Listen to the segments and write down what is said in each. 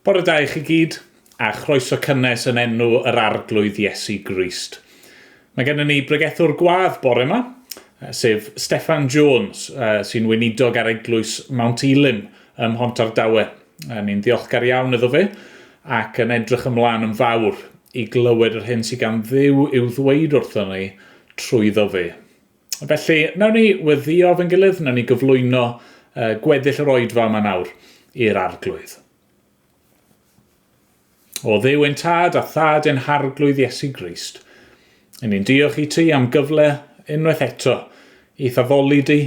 Bore da i chi gyd, a chroeso cynnes yn enw yr Arglwydd Iesu Grist. Mae gennym ni bregethwr gwadd bore yma, sef Steffan Jones, sy'n weinidog ar eglwys Mount Elim ym Mhontardawe. Ni'n ddiolchgar iawn iddo fe, ac yn edrych ymlaen yn fawr i glywed yr hyn sydd gan Dduw i'w ddweud wrthon ni trwyddo fe. Felly, wnawn ni weddïo efo'n gilydd, wnawn ni gyflwyno gweddill yr oedfa yma nawr i'r Arglwydd. O Dduw ein Tad a Thad ein Harglwydd Iesu Grist, yn ni'n diolch i ti am gyfle unwaith eto i thaddoli di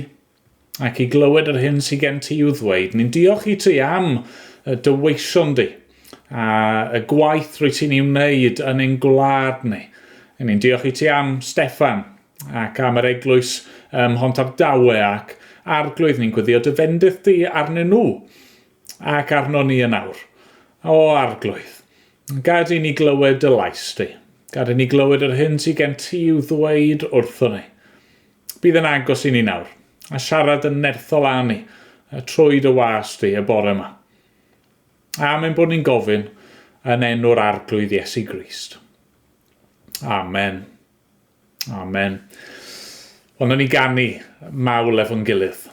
ac i glywed yr hyn sydd gen ti i'w ddweud. Ni'n diolch i ti am dy weision di a y gwaith rwy ti'n ei wneud yn ein gwlad ni. Ni'n diolch i ti am Steffan ac am yr eglwys ym Mhontardawe ac Arglwydd ni'n gweddio dy fendith di arnyn nhw ac arno ni yn awr. O Arglwydd, gad i ni glywed dy lais di. Gad i ni glywed yr hyn sydd gen ti i'w ddweud wrthon ni. Bydd yn agos i ni nawr, a siarad yn nerthol â ni trwy dy was di y bore yma. Am ein bod ni'n gofyn yn enw'r Arglwydd Iesu Grist. Amen. Amen. Wel, nawn ni ganu mawl efo'n gilydd.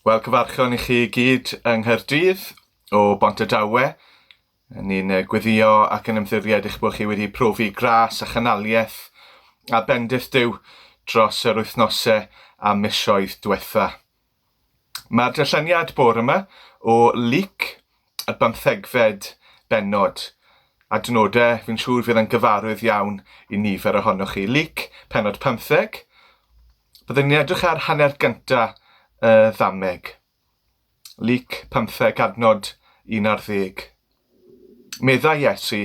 Wel, cyfarchion i chi i gyd yng Nghaerdydd o Bontardawe. Ni'n gweddio ac yn ymddiried eich bod chi wedi profi gras a chynaliaeth a bendith Duw dros yr wythnosau a misoedd diwetha. Mae'r darlleniad bore yma o Luc, y bymthegfed bennod. Adnodau, fi'n siŵr fydd yn gyfarwydd iawn i nifer ohonoch chi. Luc, pennod 15. Byddwn ni'n edrych ar hanner gynta y ddameg. Luc 15 adnod 11. Meddai Iesu,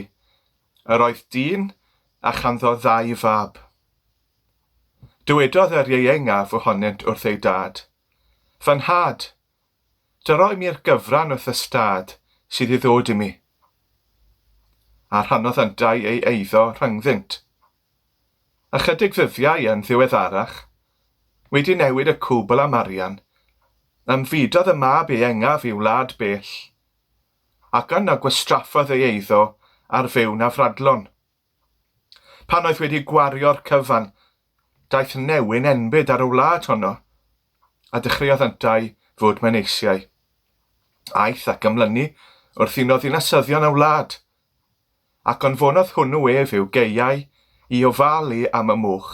Yr oedd dyn a chanddo ddau fab. Dywedodd yr ieuengaf ohonynt wrth ei dad, Fy nhad, dyro i mi'r gyfran wrth ystâd sydd i ddod i mi. A rhannodd yntau ei eiddo rhyngddynt. Ychydig ddyddiau yn ddiweddarach, wedi newid y cwbl am arian, ymfudodd y mab ieuengaf i wlad bell, ac yno gwastraffodd ei eiddo ar fyw'n afradlon. Pan oedd wedi gwario'r cyfan, daeth newyn enbyd ar y wlad honno, a dechreuodd yntau fod mewn eisiau. Aeth ac ymlynu wrth un o ddinasyddion y wlad, ac anfonodd hwnnw ef i'w gaeau i ofalu am y moch.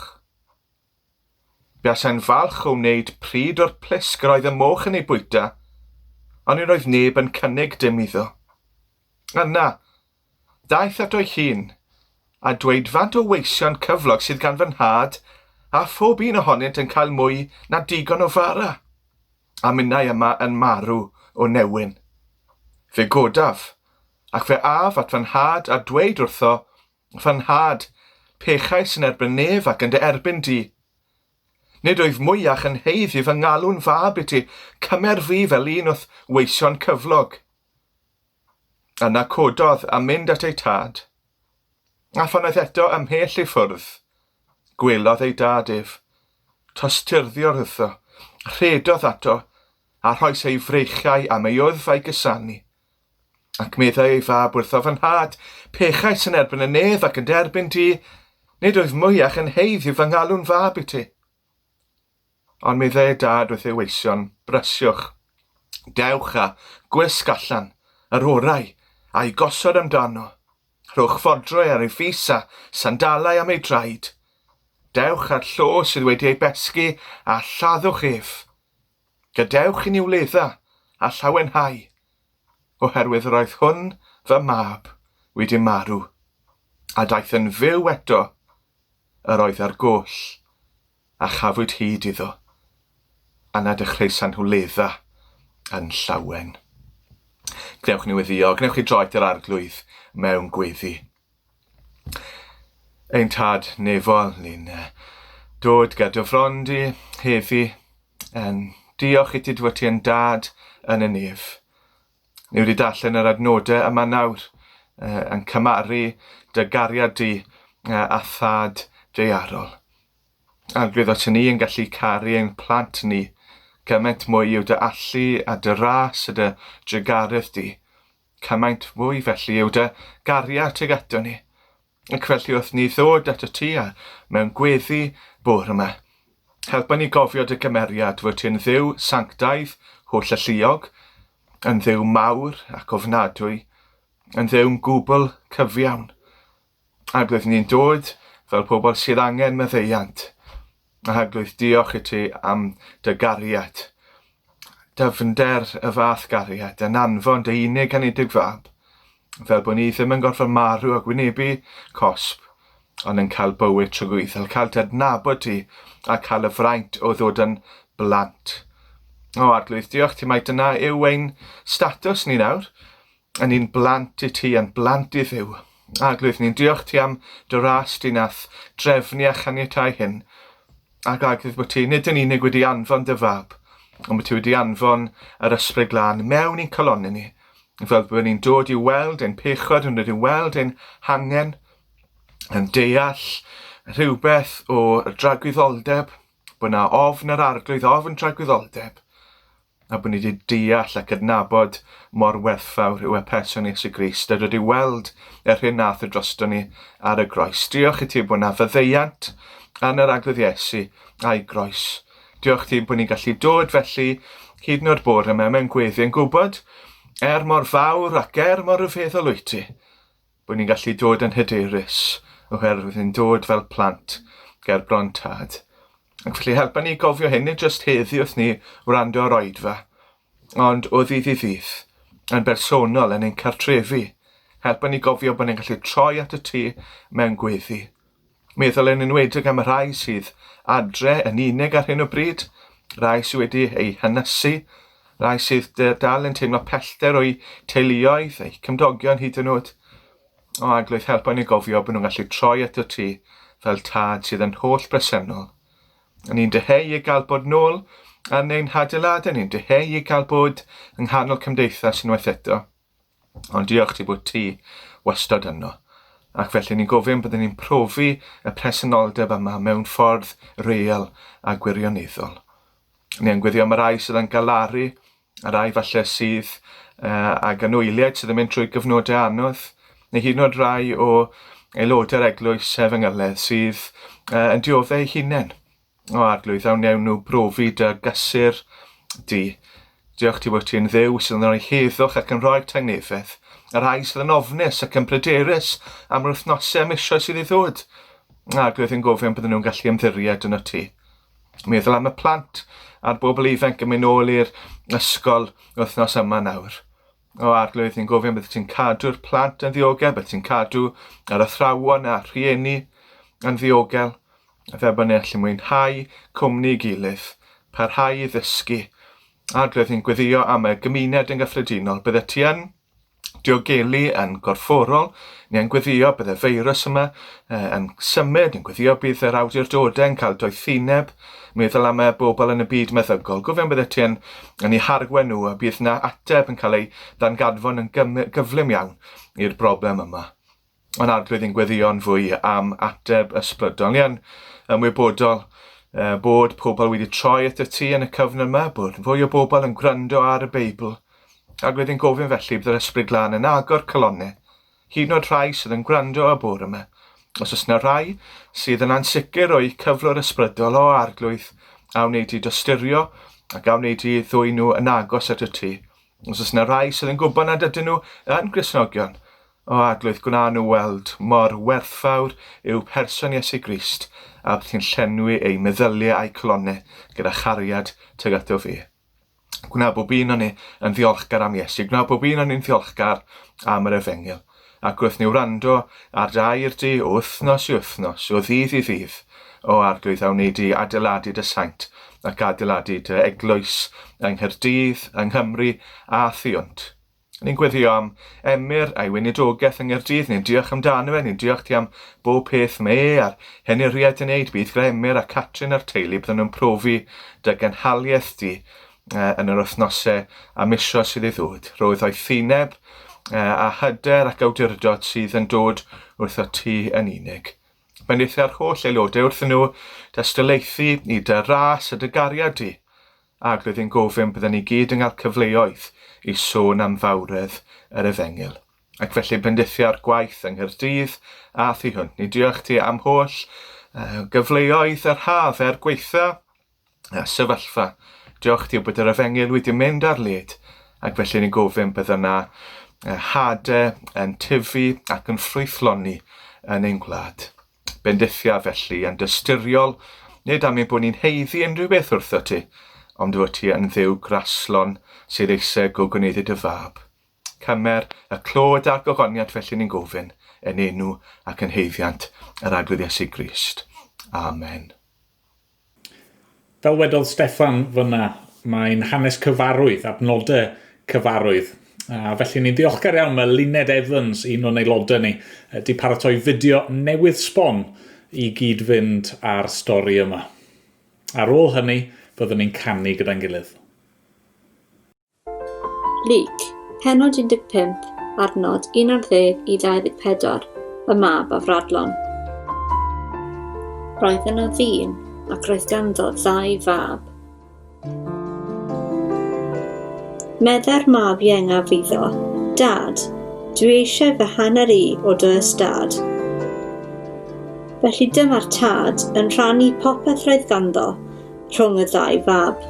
Buasai'n falch o wneud pryd o'r plisg yr oedd y moch yn ei bwyta, ond nid oedd neb yn cynnig dim iddo. Yna, daeth ato'i hun, a dweud faint o weision cyflog sydd gan fy nhad, a phob un ohonynt yn cael mwy na digon o fara. A minnau yma yn marw o newyn. Fe godaf, ac fe af at fy nhad a dweud wrtho, Fy nhad, pechais yn erbyn nef ac yn dy erbyn di. Nid wyf mwyach yn haeddu fy ngalw'n fab i ti, cymer fi fel un o'th weision cyflog. Yna cododd a mynd at ei tad. A phan oedd eto ymhell i ffwrdd, gwelodd ei dad ef. Tosturdiodd wrtho, rhedodd ato, a rhoes ei freichiau am ei wddf a'i gusanu. Ac meddai ei fab wrtho, Fy nhad, pechais yn erbyn y nef ac yn derbyn di, nid oedd mwyach yn haeddu fy ngalw'n fab i ti. Ond meddai ei dad wrth ei weision, Brysiwch, dewch a gwisg allan, yr orau, a'i gosod amdano. Rhowch fodrwy ar ei fys a sandalau am ei draed. Dewch â'r llo sydd wedi ei besgi a lladdwch ef. Gadewch i ni wledda a llawenhau, oherwydd yr oedd hwn, fy mab, wedi marw, a daeth yn fyw eto, yr oedd ar goll, a chafwyd hyd iddo. Yna dechreusan nhw ledda yn llawen. Gwnewch ni weddïo, gwnewch chi droi at yr Arglwydd mewn gweddi. Ein tad nefol, ni'n dod ger dy fron di heddi, yn diolch i ti dy fod ti yn dad yn y nef. Ni wedi darllen yr adnodau yma nawr, yn cymaru dy gariad di a thad daearol. Arglwydd, os ni yn gallu caru ein plant ni, gymaint mwy yw dy allu a dy ras a dy drugaredd di. Cymaint fwy felly yw dy gariad tuag ato ni. Ac felly wrth ni ddod ato ti a mewn gweddi bore yma, helpa ni gofio dy gymeriad fod ti'n Dduw sanctaidd, holl alluog, yn Dduw mawr ac ofnadwy, yn Dduw'n gwbl cyfiawn. Arglwydd, ni'n dod fel pobl sydd angen maddeuant. Arglwydd, diolch i ti am dy gariad. Dyfnder y fath gariad yn anfon dy unig anedig fab, fel bod ni ddim yn gorfod marw ac wynebu cosb, ond yn cael bywyd tragwyddol, cael dy adnabod ti a cael y fraint o ddod yn blant. O, Arglwydd, diolch ti mai dyna yw ein statws ni nawr. Yn ni'n blant i ti, yn blant i Dduw. Arglwydd, ni'n diolch ti am dy ras di nath drefnu a chaniatáu hyn. Ac Arglwydd bod ti nid yn unig wedi anfon dy fab, ond bod ti wedi anfon yr Ysbryd Glân mewn i'n calonnau ni, fel bod ni'n dod i weld ein pechod, yn dod i weld ein hangen, yn deall rhywbeth o dragwyddoldeb, bod na ofn yr Arglwydd, ofn tragwyddoldeb, a bod ni wedi deall ac adnabod mor werthfawr yw e person Iesu Grist a dod i weld yr hyn nath e drosto ni ar y groes. Diolch i ti bod na faddeuant yn yr Arglwydd Iesu a'i groes. Diolch ti bod ni'n gallu dod felly hyd yn oed bore yma mewn gweddi yn gwybod er mor fawr ac er mor ryfeddol wyt ti, bod ni'n gallu dod yn hyderus oherwydd ni'n dod fel plant ger bron tad. Ac felly helpa ni gofio hyn, nid jyst heddi wrth ni wrando ar oedfa, ond o ddydd i ddydd, yn bersonol yn ein cartrefi. Helpa ni gofio bod ni'n gallu troi at y tŷ mewn gweddi. Meddwl yn enwedig am y rhai sydd adre yn unig ar hyn o bryd, rhai sydd wedi eu hynysu, rhai sydd dal yn teimlo pellter o'u teuluoedd, eu cymdogion hyd yn oed. O Arglwydd, helpa ni gofio bod nhw'n gallu troi ato ti fel tad sydd yn holl bresennol. A ni'n dyheu i gael bod nôl yn ein hadeiladau, ni'n dyheu i gael bod yng nghanol cymdeithas unwaith eto. Ond diolch ti bod ti wastad yno. Ac felly ni'n gofyn byddwn ni'n profi y presenoldeb yma mewn ffordd real a gwirioneddol. Ni yn gweddio am y rai sydd yn galaru, y rai falle sydd uh, ag anwyliaid sydd yn mynd trwy gyfnodau anodd, neu hyd yn oed rai o aelodau'r eglwys efengyledd sydd uh, yn dioddef eu hunain. O Arglwydd, a wnewn nhw brofi dy gysur di. Diolch ti bod ti'n Dduw sydd yn rhoi heddwch ac yn rhoi tangnefedd, y rhai sydd yn ofnus ac yn bryderus am yr wythnosau a misoedd sydd i ddod. Arglwydd, yn gofyn bydden nhw'n gallu ymddiried yno ti. Meddwl am y plant a'r bobl ifanc yn mynd nôl i'r ysgol wythnos yma nawr. O Arglwydd, ni'n gofyn byddet ti'n cadw'r plant yn ddiogel, byddet ti'n cadw yr athrawon a'r rhieni yn ddiogel, fel bod ni'n allu mwynhau cwmni gilydd, parhau i ddysgu. Arglwydd, ni'n gweddio am y gymuned yn gyffredinol. Byddet ti yn diogelu yn gorfforol, ni yn gweddio bydd y feirws yma yn symud, ni'n gweddio bydd yr awdurdodau yn cael doethineb, Meddwl am y bobl yn y byd meddygol. Gofyn byddet ti yn, yn eu harwen nhw a bydd na ateb yn cael ei ddangadfon yn gyflym iawn i'r broblem yma. Ond Arglwydd i'n gweddïo'n fwy am ateb ysbrydol. Ni yn ymwybodol bod pobl wedi troi at y ti yn y cyfnod yma, bod fwy o bobl yn gwrando ar y Beibl. Arglwydd i'n gofyn felly bydd yr Ysbryd Glân yn agor calonnau Hyd yn oed rhai sydd yn gwrando y bore yma. Os oes yna rai sydd yn ansicr o'u cyflwr ysbrydol, o Arglwydd, a wnei di dosturio ac a wnei di ddwyn nhw yn agos at y ti. Os oes yna rai sydd yn gwybod nad ydyn nhw yn Gristnogion, o Arglwydd, gwna nhw weld mor werthfawr yw person Iesu Grist a bydd ti'n llenwi eu meddyliau a'u calonnau gyda chariad tuag ato fe. Gwna bob un o'n ni yn ddiolchgar am Iesu. Gwna bob un o'n ni'n ddiolchgar am yr efengyl. Ac wrth ni wrando ar dy air di o wythnos i wythnos, o ddydd i ddydd, o Arglwydd, a wnei di adeiladu dy saint ac adeiladu dy eglwys yng Nghaerdydd, yng Nghymru a thu hwnt. Ni'n gweddio am Emyr a'i weinidogaeth yng Nghaerdydd. Ni'n diolch amdano fe, ni'n diolch ti am bob peth mae e a'r henuriaid yn neud. Bydd gyda Emyr a Catrin a'r teulu, bydden nhw'n profi dy gynhaliaeth di yn yr wythnosau a misoedd sydd i ddod. Roedd oethineb a hyder ac awdurdod sydd yn dod wrtho ti yn unig. Bendithia'r holl aelodau wrthyn nhw dystylaethu i dy ras a dy gariad di. Ac roedd hi'n gofyn bydden ni gyd yn cael cyfleoedd i sôn am fawredd yr Efengyl. Ac felly bendithia'r gwaith yng Nghaerdydd a thu hwnt. Ni diolch ti am holl gyfleoedd yr haf er gweitha y sefyllfa. Diolch ti bod yr Efengyl wedi mynd ar led ac felly ni'n gofyn bydde yna hade yn tyfu ac yn ffrwythloni yn ein gwlad. Bendithia felly yn dosturiol, nid am ein bod ni'n haeddu unrhyw beth wrtho ti, ond dy fod ti yn Dduw graslon sydd eisiau gogoneddu dy fab. Cymer y clod a'r gogoniant felly ni'n gofyn, yn enw ac yn haeddiant yr Arglwydd Iesu Grist. Amen. Fel wedodd Steffan fyna, mae'n hanes cyfarwydd, adnodau cyfarwydd. A felly ni'n ddiolchgar iawn, mae Luned Evans, un o'n aelodau ni, di paratoi fideo newydd sbon i gyd-fynd â'r stori yma. Ar ôl hynny, byddwn ni'n canu gyda'n gilydd. Luc, pennod 15, adnod 11 i 24, y mab afradlon. Roedd yno ddyn, ac roedd ganddo ddau fab. Meddai'r mab iengaf iddo, Dad, dwi eisiau fy hanner i o dy ystâd. Felly dyma'r tad yn rhannu popeth roedd ganddo rhwng y ddau fab.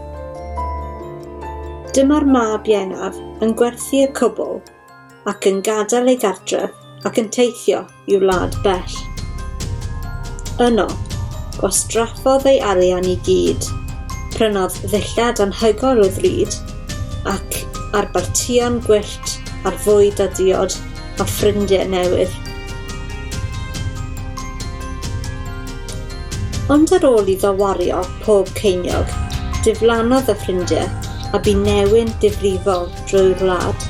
Dyma'r mab iengaf yn gwerthu y cwbl ac yn gadael ei gartref ac yn teithio i wlad bell. Yno, Gwastraffodd ei arian i gyd. Prynodd ddillad anhygoel o ddrud, ac ar bartïon gwyllt, ar fwyd a diod, a ffrindiau newydd. Ond ar ôl iddo wario pob ceiniog, diflannodd y ffrindiau a bu newyn difrifol drwy'r wlad.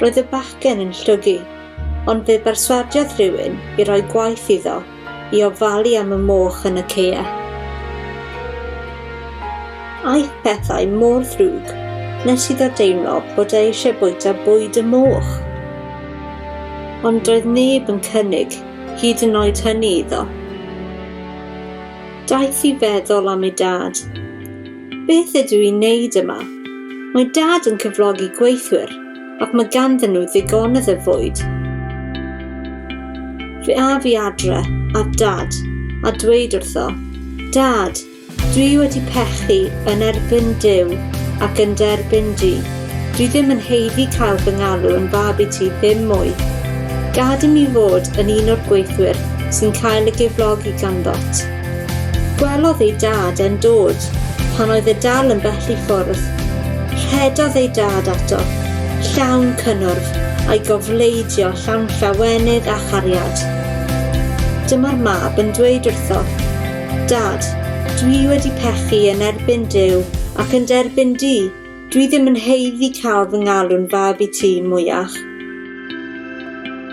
Roedd y bachgen yn llwgu, ond fe berswadiodd rhywun i roi gwaith iddo i ofalu am y moch yn y caeau. Aeth pethau mor ddrwg nes iddo deimlo bod e eisiau bwyta bwyd y moch. Ond doedd neb yn cynnig hyd yn oed hynny iddo. Daeth i feddwl am ei dad. Beth ydw i'n neud yma? Mae dad yn cyflogi gweithwyr ac mae ganddyn nhw ddigonedd o fwyd. Fe af i adre at dad a dweud wrtho, Dad, dwi wedi pechu yn erbyn Duw ac yn derbyn di. Dwi ddim yn haeddu cael fy ngalw yn fab i ti ddim mwy. Gad i mi fod yn un o'r gweithwyr sy'n cael ei gyflogi ganddot. Gwelodd ei dad e'n dod pan oedd e dal yn bell i ffwrdd. Rhedodd ei dad ato, llawn cynnwrf, a'i gofleidio llawn llawenydd a chariad. Dyma'r mab yn dweud wrtho, Dad, dwi wedi pechu yn erbyn Duw ac yn derbyn di. Dwi ddim yn haeddu cael fy ngalw'n fab i ti mwyach.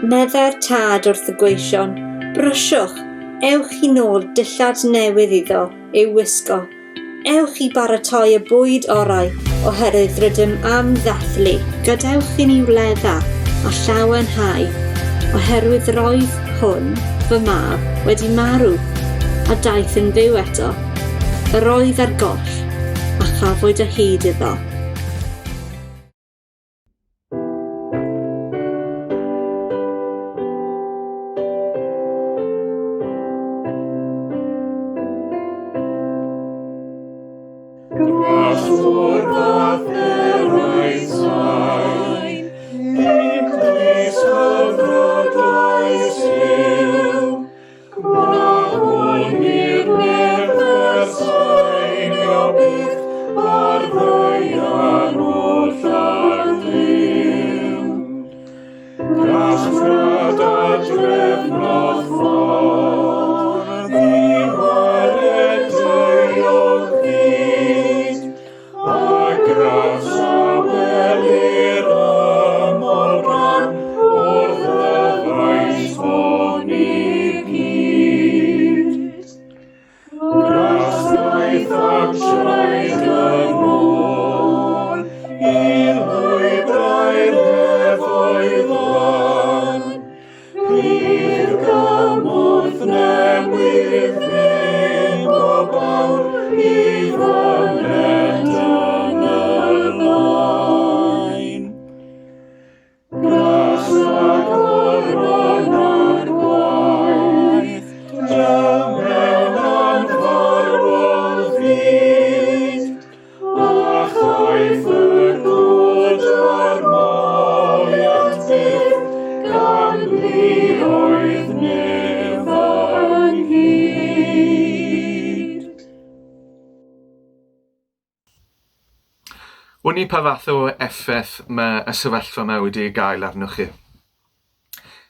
Meddai'r tad wrth y gweision, Brysiwch, ewch i nôl dillad newydd iddo i'w wisgo. Ewch i baratoi y bwyd orau, oherwydd rydym am ddathlu. Gadewch i ni wledda a llawenhau, oherwydd roedd hwn, fy mab, wedi marw, a daeth yn fyw eto. Yr oedd ar goll, a chafwyd o hyd iddo. Wn i pa fath o effaith mae y sefyllfa yma wedi ei gael arnoch chi.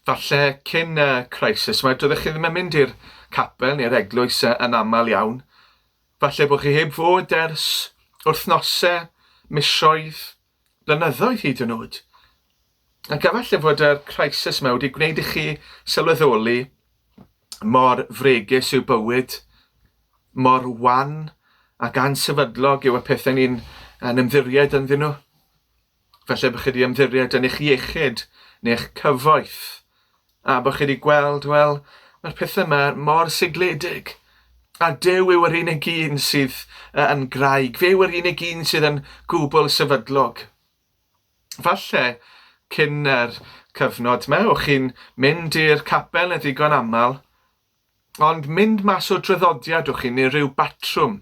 Falle cyn y crisis yma, doeddech chi ddim yn mynd i'r capel neu'r eglwys yn aml iawn. Falle bod chi heb fod ers wythnosau, misoedd, blynyddoedd hyd yn oed. Ac efallai fod y crisis yma wedi gwneud i chi sylweddoli mor fregus yw bywyd, mor wan ac ansefydlog yw y pethau ni'n yn ymddiried ynddyn nhw. Falle bod chi wedi ymddiried yn eich iechyd neu eich cyfoeth, a bod chi wedi gweld, wel, mae'r pethau yma mor sigledig. A Duw yw yr unig un sydd yn graig, fe yw yr unig un sydd yn gwbl sefydlog. Falle cyn yr cyfnod 'ma, o'ch chi'n mynd i'r capel yn ddigon aml, ond mynd mas o draddodiad o'ch chi, neu rhyw batrwm.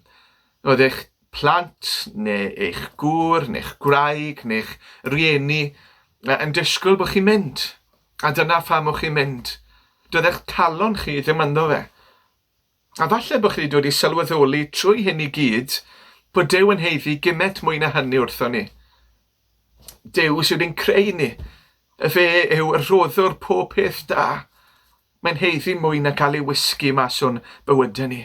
Oedd eich plant, neu eich gŵr, neu'ch gwraig, neu'ch rieni yn disgwyl bod chi'n mynd. A dyna pham o'ch chi'n mynd. Doedd eich calon chi ddim ynddo fe. A falle bod chi wedi dod i sylweddoli trwy hyn i gyd bod Duw yn haeddu gymaint mwy na hynny wrthon ni. Duw sydd wedi'n creu ni. Fe yw y rhoddwr pob peth da. Mae'n haeddu mwy na cael ei wisgu mas o'n bywydau ni.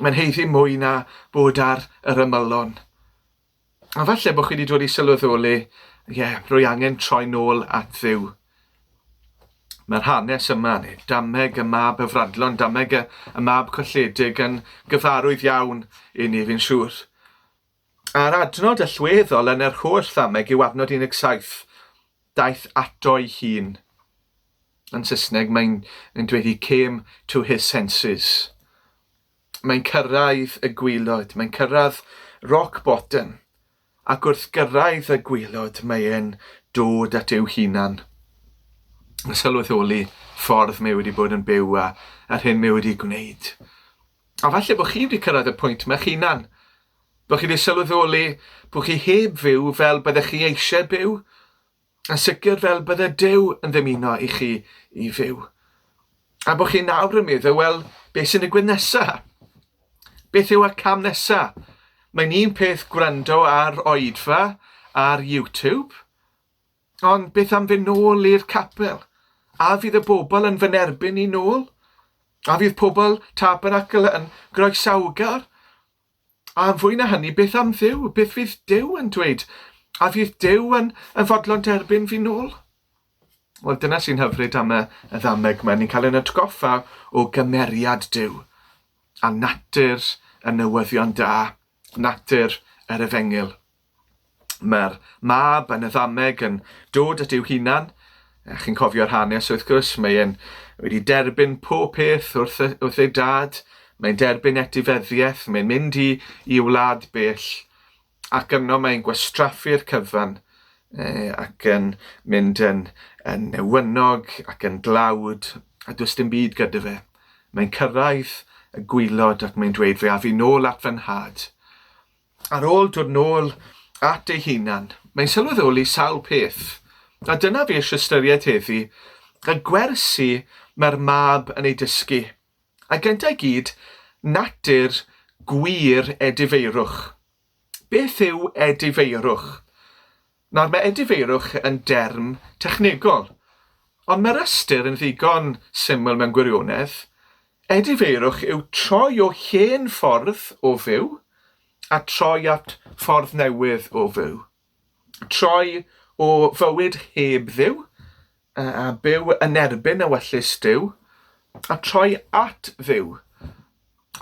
Mae'n haeddu mwy na bod ar yr ymylon. A falle bod chi wedi dod i sylweddoli, ie, yeah, rwy angen troi nôl at Dduw. Mae'r hanes yma, neu dameg y mab y fradlon, dameg y, y mab colledig yn gyfarwydd iawn i ni, fi'n siŵr. A'r adnod allweddol yn yr holl ddameg yw adnod 17, daeth ato'i hun. Yn Saesneg mae'n dweud he came to his senses. Mae'n cyrraedd y gwaelod, mae'n cyrraedd rock bottom, ac wrth gyrraedd y gwaelod mae e'n dod at i'w hunan. Yn sylweddoli ffordd mae wedi bod yn byw a a'r hyn mae wedi gwneud. A falle bod chi wedi cyrraedd y pwynt mae'ch hunan. Bod chi wedi sylweddoli bod chi heb fyw fel byddech chi eisiau byw, Yn sicr fel bydde Duw yn ddymuno i chi i fyw. A bod chi nawr yn meddwl, wel, beth sy'n digwydd nesa? Beth yw y cam nesa? Mae'n un peth gwrando ar oedfa ar YouTube, ond beth am fynd nôl i'r capel? A fydd y bobl yn fy nerbyn i nôl? A fydd pobl Tabernacl yn groesawgar? A fwy na hynny, beth am Dduw? Beth fydd Duw yn dweud? A fydd Duw yn, yn fodlon derbyn fi nôl? Wel, dyna sy'n hyfryd am y, y ddameg yma. Ni'n cael ein atgoffa o gymeriad Duw a natur y newyddion da, natur yr efengyl. Mae'r mab yn y ddameg yn dod at i'w hunan. Chi'n cofio'r hanes wrth gwrs, mae e'n wedi derbyn pob peth wrth, wrth ei dad, mae'n derbyn etifeddiaeth, mae'n mynd i, i wlad bell, ac yno mae'n gwastraffu'r cyfan, ac yn mynd yn, yn newynog ac yn dlawd, a does dim byd gyda fe. Mae'n cyrraedd y gwylod ac mae'n dweud, fe af i nôl at fy nhad. Ar ôl dod nôl at ei hunan, mae'n sylweddoli sawl peth, a dyna fi eisiau ystyried heddi, y gwersi mae'r mab yn ei dysgu. A gyntaf i gyd, natur gwir edifeirwch. Beth yw edifeirwch? Nawr, mae edifeirwch yn derm technegol, ond mae'r ystyr yn ddigon syml mewn gwirionedd. Edifeirwch yw troi o hen ffordd o fyw a troi at ffordd newydd o fyw. Troi o fywyd heb Dduw a byw yn erbyn ewyllys Duw, a troi at Dduw.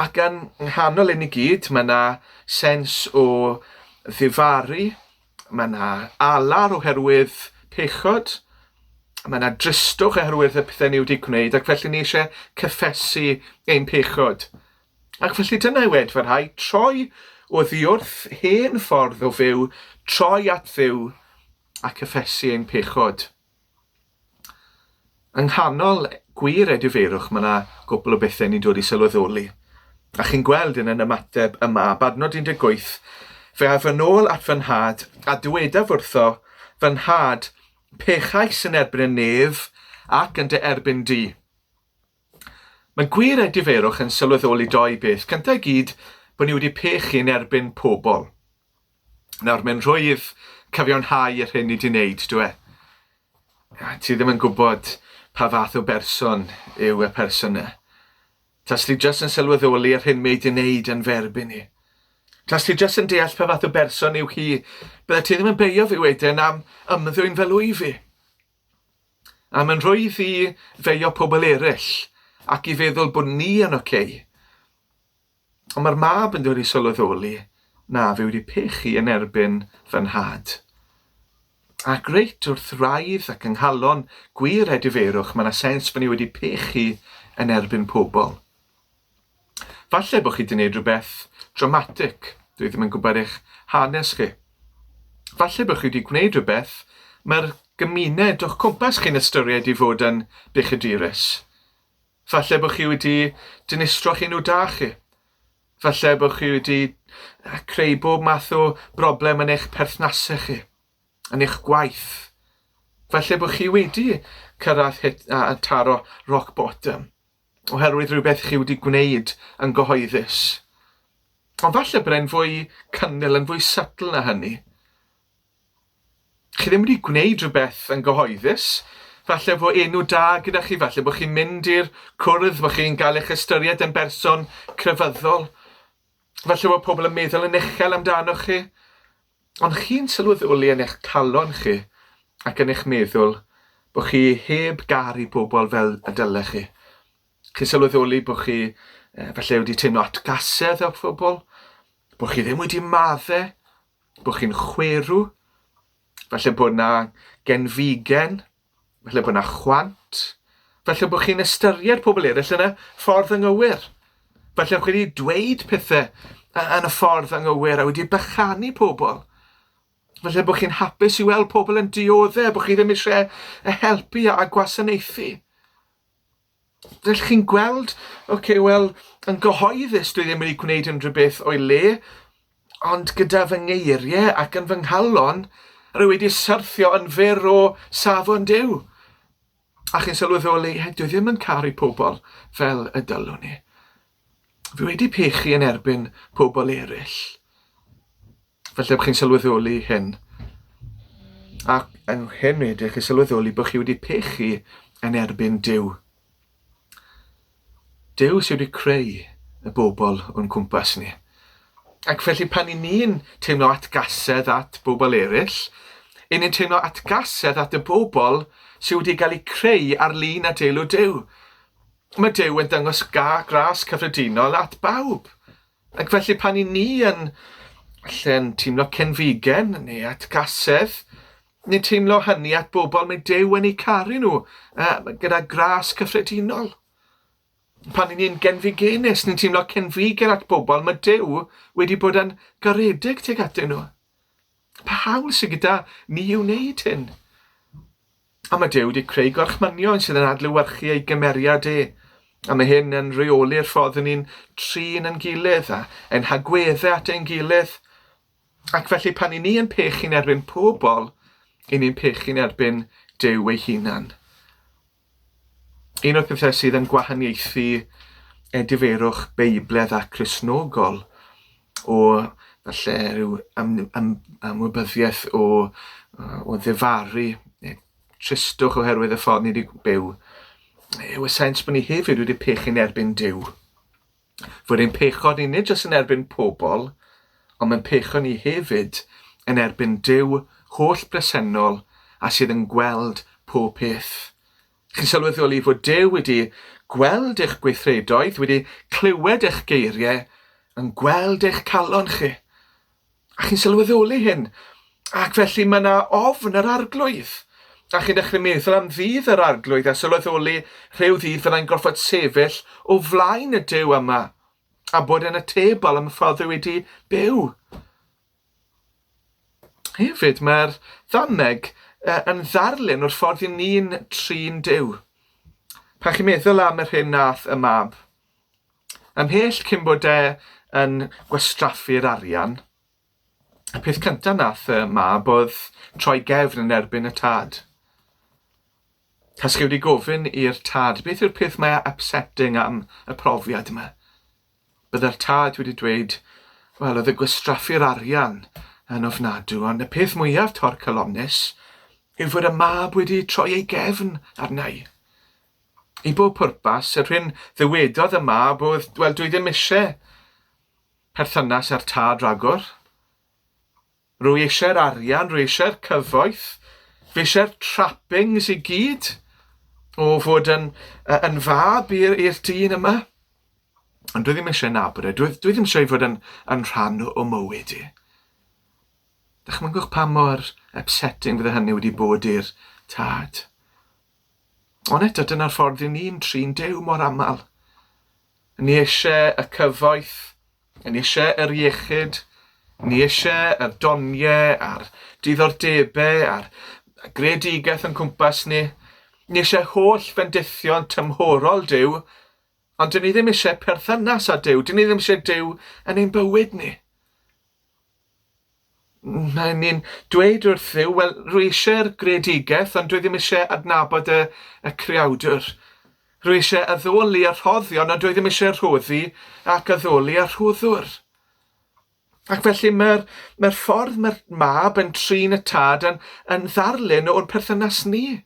Ac yn nghanol hyn i gyd, mae yna sens o ddifaru, mae yna alar oherwydd pechod, mae yna dristwch oherwydd y pethau ni wedi gwneud, ac felly ni eisiau cyffesu ein pechod. Ac felly dyna yw edfarhau, troi oddi wrth hen ffordd o fyw, troi at Dduw a cyffesu ein pechod. Yng nghanol gwir edifeirwch mae yna gwpl o bethau ni'n dod i sylweddoli. A chi'n gweld yn yn ymateb y mab, adnod 18, Fe af yn ôl at fy nhad, a dywedaf wrtho, fy nhad, pechais yn erbyn y nef ac yn dy erbyn di. Mae gwir edifeirwch yn sylweddoli doi beth. Cyntaf i gyd, bod ni wedi pechu yn erbyn pobl. Nawr, mae'n rhwydd cyfiawnhau yr hyn ni wedi wneud, dwi e? Ti ddim yn gwybod pa fath o berson yw y person yna. Tas ti jyst yn sylweddoli yr hyn mae wedi wneud yn fy erbyn i. Tas ti jyst yn deall pa fath o berson yw hi, bydde ti ddim yn beio fi wedyn am ymddwyn fel wyf fi. A mae'n rhwydd i feio pobl eraill ac i feddwl bod ni yn oce. Okay. Ond mae'r mab yn dod i sylweddoli, na, fe wedi pechu yn erbyn fy nhad. Ac reit wrth wraidd ac yng nghalon gwir edifeirwch, mae yna sens bod ni wedi pechu yn erbyn pobl. Falle bod chi wedi gwneud rhywbeth dramatic, dwi ddim yn gwybod eich hanes chi. Falle bod chi wedi gwneud rhywbeth mae'r gymuned o'ch cwmpas chi'n ystyried i fod yn bechadurus. Falle bod chi wedi dinistro'ch enw da chi. Falle bod chi wedi creu bob math o broblem yn eich perthnasau chi, yn eich gwaith. Falle bod chi wedi cyrraedd hit, a, a taro rock bottom, oherwydd rhywbeth chi wedi gwneud yn gyhoeddus. Ond falle bod e'n fwy cynnil, yn fwy subtle na hynny. Chi ddim wedi gwneud rhywbeth yn gyhoeddus, falle fo enw da gyda chi, falle bod chi'n mynd i'r cwrdd, bod chi'n gael eich ystyried yn berson crefyddol, falle bod pobl yn meddwl yn uchel amdanoch chi, ond chi'n sylweddoli yn eich calon chi ac yn eich meddwl bod chi heb garu pobl fel y dylech chi. Chi'n sylweddoli bod chi falle wedi teimlo atgasedd o phobl, bod chi ddim wedi madde, bod chi'n chwerw, falle bod 'na genfigen, falle bod 'na chwant, falle bod chi'n ystyried pobl eraill yn y ffordd anghywir. Falle bod chi wedi dweud pethau yn y ffordd anghywir a wedi bychanu pobl. Falle bod chi'n hapus i weld pobl yn dioddef, bod chi ddim eisiau helpu a gwasanaethu. Felly chi'n gweld, oce, okay, wel, yn gyhoeddus dwi ddim wedi gwneud unrhyw beth o'i le, ond gyda fy ngeiriau ac yn fy nghalon, rwy wedi syrthio yn fyr o safon Duw. A chi'n sylweddoli, he, dwi ddim yn caru pobl fel y dylwn i. Fi wedi pechu yn erbyn pobl eraill. Falle bod chi'n sylweddoli hyn. Ac yn hyn wedyn, chi'n sylweddoli bod chi wedi pechu yn erbyn Duw. Duw sydd wedi creu y bobl o'n cwmpas ni. Ac felly pan i ni'n teimlo atgasedd at bobl eraill, i ni'n teimlo atgasedd at y bobl sydd wedi cael eu creu ar lun a deilw Duw. Mae Duw yn dangos gras cyffredinol at bawb. Ac felly pan i ni yn falle'n teimlo cenfigen neu atgasedd, ni'n teimlo hynny at bobl mae Duw yn eu caru nhw uh, gyda gras cyffredinol. Pan i ni'n genfigenus, ni'n teimlo cenfigen at bobl mae Duw wedi bod yn garedig tuag atyn nhw. Pa hawl sydd gyda ni i wneud hyn? A mae Duw wedi creu gorchmynion sydd yn adlewyrchu ei gymeriad e. A mae hyn yn rheoli'r ffordd yn ni'n trin yn gilydd a ein hagweddau at ein gilydd. Ac felly pan i ni yn pechu'n erbyn pobl, i ni'n pechu'n erbyn Duw ei hunan. Un o'r pethau sydd yn gwahaniaethu edifeirwch Beibledd a Christnogol o falle rhyw am, am, ymwybyddiaeth o, o ddifaru neu tristwch oherwydd y ffordd ni wedi byw, yw y sens bod ni hefyd wedi pechu'n erbyn Duw. Fod ein pechod ni nid jyst yn erbyn pobl, ond mae'n pechod ni hefyd yn erbyn Duw holl bresennol a sydd yn gweld pob peth. Chi'n sylweddoli fod Duw wedi gweld eich gweithredoedd, wedi clywed eich geiriau, yn gweld eich calon chi. A chi'n sylweddoli hyn. Ac felly mae yna ofn yr arglwydd. A chi'n dechrau meddwl am ddydd yr arglwydd a sylweddoli rhyw ddydd fyddai'n gorfod sefyll o flaen y Duw yma a bod yn atebol am y ffordd dwi wedi byw. Hefyd, mae'r ddameg yn ddarlun o'r ffordd i ni'n trin Duw. Pan chi'n meddwl am yr hyn nath y mab, ymhell cyn bod e yn gwastraffu'r arian, y peth cyntaf nath y mab oedd troi gefn yn erbyn y tad. Tasgu wedi gofyn i'r tad, beth yw'r peth mae upsetting am y profiad yma? Byddai'r tad wedi dweud, wel, oedd y gwastraffu'r arian yn ofnadw, ond y peth mwyaf torcalonnus yw fod y mab wedi troi ei gefn arna i. I bob pwrpas, yr hyn ddywedodd y mab oedd, wel, dwi ddim eisiau perthynas â'r tad rhagor. Rwy eisiau'r arian, rwy eisiau'r cyfoeth, fi eisiau'r trappings i gyd o fod yn, yn fab i'r dyn yma. Ond dwi ddim eisiau nabod e, dwi, dwi ddim eisiau fod yn, yn rhan o mywyd i. Dychmygwch pa mor upsetting fydde hynny wedi bod i'r tad. Ond eto, dyna'r ffordd i ni'n trin Duw mor aml. Ni eisiau y cyfoeth, ni eisiau yr iechyd, ni eisiau yr doniau a'r diddordebau a'r greadigaeth yn cwmpas ni. Ni eisiau holl fendithion tymhorol Duw, ond dyn ni ddim eisiau perthynas â Duw, dyn ni ddim eisiau Duw yn ein bywyd ni. Mae ni'n dweud wrth Dduw, wel, rwy eisiau'r greadigaeth, ond dwi ddim eisiau adnabod y, y creawdwr. Rwy eisiau addoli y rhoddion, ond dwi ddim eisiau rhoddi ac addoli y rhoddwr. Ac felly mae'r mae ffordd mae'r mab yn trin y tad yn, yn ddarlun o'n perthynas ni.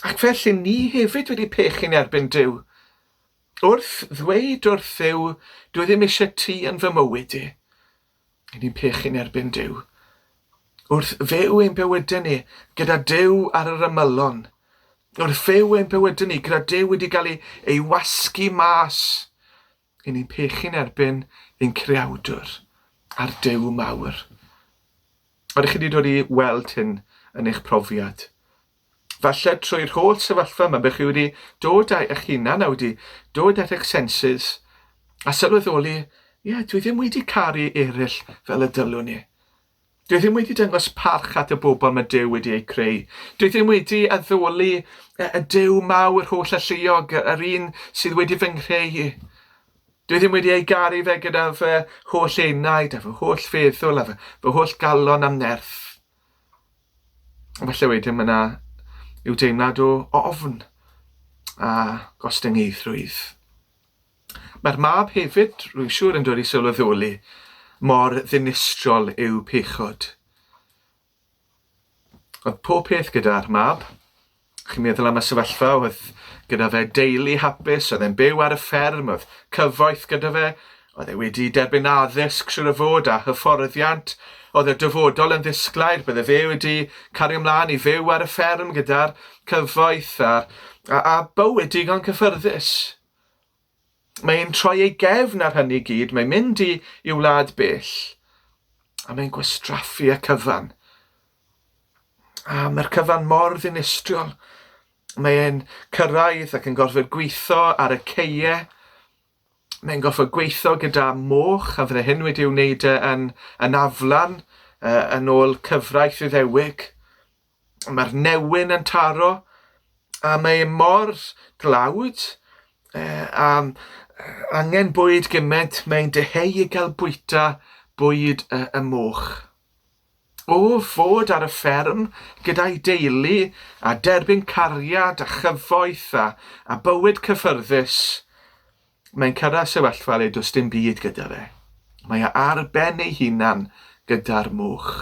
Ac felly ni hefyd wedi pechu'n erbyn Duw. Wrth ddweud wrth Dduw, dwi ddim eisiau ti yn fy mywyd i. I ni'n pechu'n erbyn Duw. Wrth fyw ein bywydau ni gyda Duw ar yr ymylon. Wrth fyw ein bywydau ni gyda Duw wedi cael ei, ei wasgu mas. I ni'n pechu'n erbyn ein creawdwr a'r Duw mawr. Ydych chi wedi dod i weld hyn yn eich profiad? Falle trwy'r holl sefyllfa yma, bych chi wedi dod â eich hunan a wedi dod at eich senses a sylweddoli, ie, yeah, dwi ddim wedi caru eraill fel y dylwn i. Dwi ddim wedi dangos parch at y bobl mae Duw wedi eu creu. Dwi ddim wedi addoli y Duw mawr holl alluog, yr un sydd wedi fy nghreu i. Dwi ddim wedi ei garu fe gyda fy holl enaid a fy holl feddwl a fy, fy holl galon am nerth. Falle wedyn mae yna yw deimlad o ofn a gostyngeiddrwydd. Mae'r mab hefyd, rwy'n siŵr, yn dod i sylweddoli mor ddinistriol yw pechod. Oedd pob peth gyda'r mab. Chi'n meddwl am y sefyllfa, oedd gyda fe deulu hapus, oedd e'n byw ar y fferm, oedd cyfoeth gyda fe, oedd e wedi derbyn addysg siwr o fod a hyfforddiant, oedd y dyfodol yn ddisglair, bydde fe wedi cario ymlaen i fyw ar y fferm gyda'r cyfoeth a'r, a, a bywyd digon cyffyrddus. Mae'n troi ei gefn ar hynny gyd, mae'n mynd i, i wlad bell, a mae'n gwastraffu y cyfan. A mae'r cyfan mor ddinistriol. Mae'n cyrraedd ac yn gorfod gweithio ar y ceie. Mae'n gorfod gweithio gyda moch, a fydde hyn wedi wneud e yn, yn aflan, yn ôl cyfraith Iddewig. Mae'r newyn yn taro, a mae e mor dlawd, a angen bwyd gymaint, mae'n dyheu i gael bwyta bwyd y, y moch. O fod ar y fferm gyda'i deulu a derbyn cariad a chyfoeth a, a bywyd cyffyrddus, mae'n cyrraedd sefyllfa le does dim byd gyda fe. Mae e ar ben ei hunan gyda'r moch.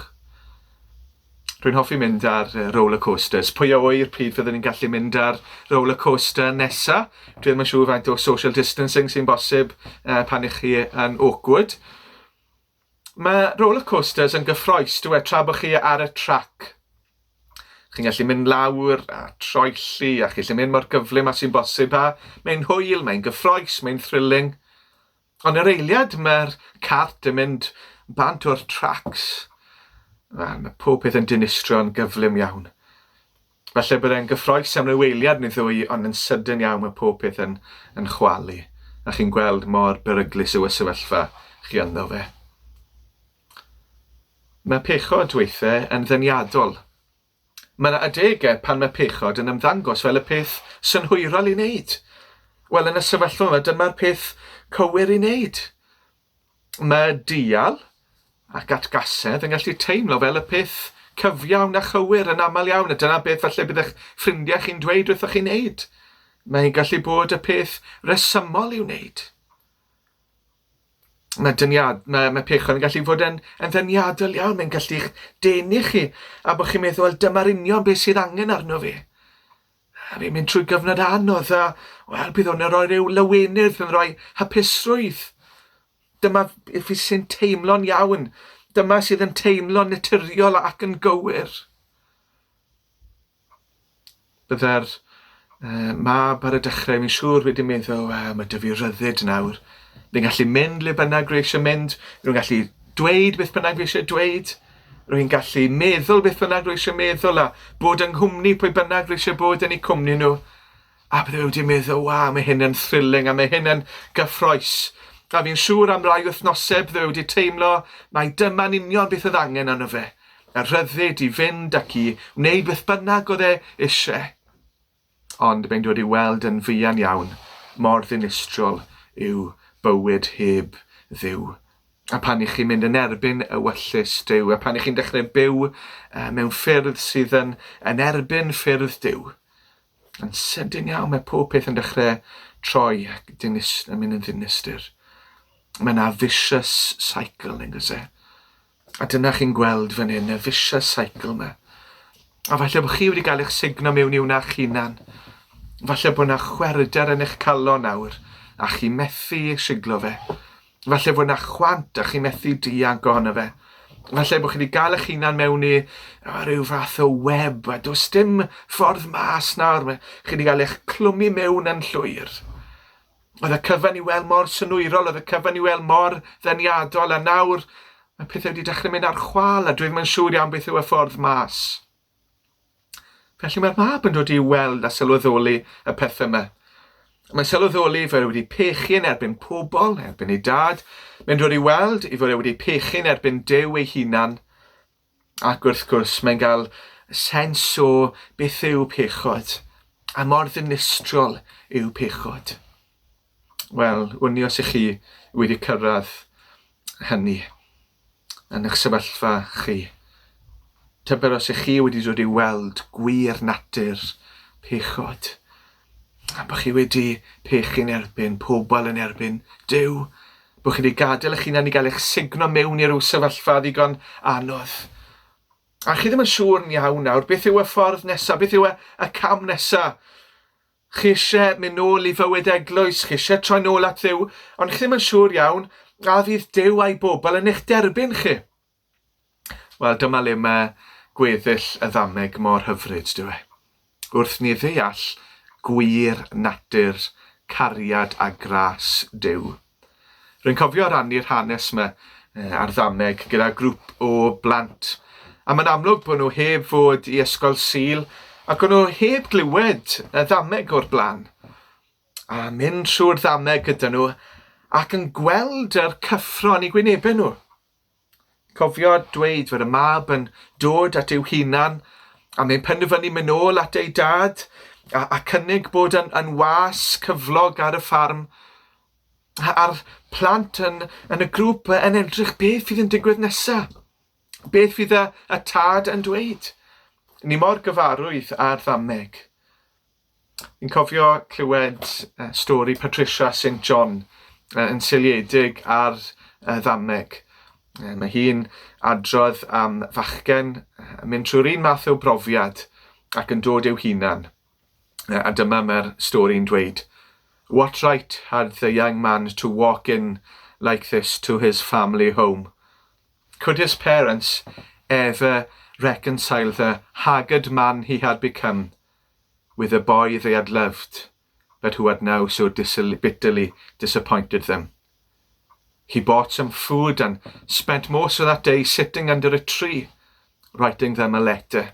Rwy'n hoffi mynd ar roller coasters. Pwy a ŵyr pryd fyddwn ni'n gallu mynd ar roller coaster nesa? Dwi ddim yn siŵr faint o social distancing sy'n bosib pan ych chi yn awkward. Mae roller coasters yn gyffroes, dyw e, tra bod chi ar y trac. Chi'n gallu mynd lawr a troelli a chi'n gallu mynd mor gyflym a sy'n bosib a mae'n hwyl, mae'n gyffroes, mae'n thrilling. Ond yr eiliad mae'r cart yn mynd bant o'r tracks, wel, mae pob peth yn dinistrio'n gyflym iawn. Falle bydd e'n gyffroes am ryw eiliad neu ddwy, ond yn sydyn iawn mae pob peth yn, yn chwalu, a chi'n gweld mor beryglus yw y sefyllfa chi ynddo fe. Mae pechod weithiau yn ddeniadol. Mae yna adegau pan mae pechod yn ymddangos fel y peth synhwyrol i wneud. Wel, yn y sefyllfa yma, dyma'r peth cywir i wneud. Mae dial ac atgasedd yn gallu teimlo fel y peth cyfiawn a chywir yn aml iawn, a dyna beth falle bydd eich ffrindiau chi'n dweud wrthoch chi'n wneud. Mae'n gallu bod y peth resymol i'w wneud. Mae, dyniad, mae, mae pechod yn gallu fod yn, yn ddeniadol iawn, mae'n gallu'ch denu chi, a bod chi'n meddwl, wel, dyma'r union beth sydd angen arno fi. A fi'n mynd trwy gyfnod anodd a, wel, bydd hwn yn rhoi rhyw lawenydd, bydd yn rhoi hapusrwydd. Dyma fi sy'n teimlo'n iawn. Dyma sydd yn teimlo'n naturiol ac yn gywir. Bydde'r uh, mab ar y dechrau, fi'n siŵr wedi meddwl, wel, mae dy fi ryddid nawr. Fi'n gallu mynd le bynnag rwy eisiau mynd, rwy'n gallu dweud beth bynnag fi eisiau dweud. Rwy'n gallu meddwl beth bynnag rwy eisiau meddwl a bod yng nghwmni pwy bynnag rwy eisiau bod yn eu cwmni nhw. A bydde wedi meddwl, waw, mae hyn yn thrilling a mae hyn yn gyffroes. A fi'n siŵr am rai wythnosau bydde wedi teimlo mai dyma'n union beth oedd angen arno fe. Y rhyddid i fynd ac i wneud beth bynnag oedd e eisiau. Ond mae'n dod i weld yn fuan iawn mor ddinistriol yw bywyd heb Dduw. A pan i chi'n mynd yn erbyn ewyllys Duw, a pan i chi'n dechrau byw mewn ffyrdd sydd yn, yn erbyn ffyrdd Duw, yn sydyn iawn mae pob peth yn dechrau troi ac dinis, yn mynd yn ddinistr. Mae yna vicious cycle, yn gwrs e? A dyna chi'n gweld fan hyn, y vicious cycle yma. A falle bod chi wedi cael eich sugno mewn i wna'ch hunan. Falle bod yna chwerwder yn eich calon nawr, a chi methu siglo fe. Falle bod yna chwant a chi methu dianc ohono fe. Falle bod chi wedi gael eich hunan mewn i oh, rhyw fath o web a does dim ffordd mas nawr. Mae chi wedi cael eich clwmu mewn yn llwyr. Oedd y cyfan i weld mor synwyrol, oedd y cyfan i weld mor ddeniadol, a nawr mae pethau wedi dechrau mynd ar chwal a dwi ddim yn siŵr iawn beth yw y ffordd mas. Felly mae'r mab yn dod i weld a sylweddoli y pethau yma. Mae'n sylweddoli fod e wedi pechu yn erbyn pobl, erbyn ei dad. Mae'n dod i weld ei fod e wedi pechu yn erbyn Duw ei hunan. Ac wrth gwrs, mae'n cael sens o beth yw pechod, a mor ddinistriol yw pechod. Wel, wn i os ych chi wedi cyrraedd hynny yn eich sefyllfa chi. Tybed os ych chi wedi dod i weld gwir natur pechod, a bod chi wedi pechu'n erbyn pobl yn erbyn Duw, bod chi wedi gadael eich hunan i gael eich sugno mewn i ryw sefyllfa ddigon anodd. A chi ddim yn siŵr yn iawn nawr beth yw y ffordd nesaf, beth yw y, y cam nesaf. Chi eisiau mynd nôl i fywyd eglwys, chi eisiau troi nôl at Dduw, ond chi ddim yn siŵr iawn a fydd Duw a'i bobl yn eich derbyn chi. Wel, dyma le mae gweddill y ddameg mor hyfryd, dyw e. Wrth ni ddeall gwir natur cariad a gras Duw. Rwy'n cofio rannu'r hanes yma ar ddameg gyda grŵp o blant, a mae'n amlwg bod nhw heb fod i ysgol Sul ac o'n nhw heb glywed y ddameg o'r blaen. A mynd trwy'r ddameg gyda nhw ac yn gweld yr cyffro yn eu gwynebau nhw. Cofio dweud fod y mab yn dod at i'w hunan a mae'n penderfynu mynd nôl at ei dad a, a cynnig bod yn, yn was cyflog ar y ffarm. A'r plant yn, yn y grŵp yn edrych beth fydd yn digwydd nesaf. Beth fydd y, y tad yn dweud? Ni mor gyfarwydd â'r ddameg. Fi'n cofio clywed stori Patricia St John yn seiliedig ar ddameg. Mae hi'n adrodd am fachgen yn mynd trwy'r un math o brofiad ac yn dod i'w hunan. A dyma mae'r stori'n dweud. What right had the young man to walk in like this to his family home? Could his parents ever reconcile the haggard man he had become with the boy they had loved, but who had now so bitterly disappointed them? He bought some food and spent most of that day sitting under a tree, writing them a letter.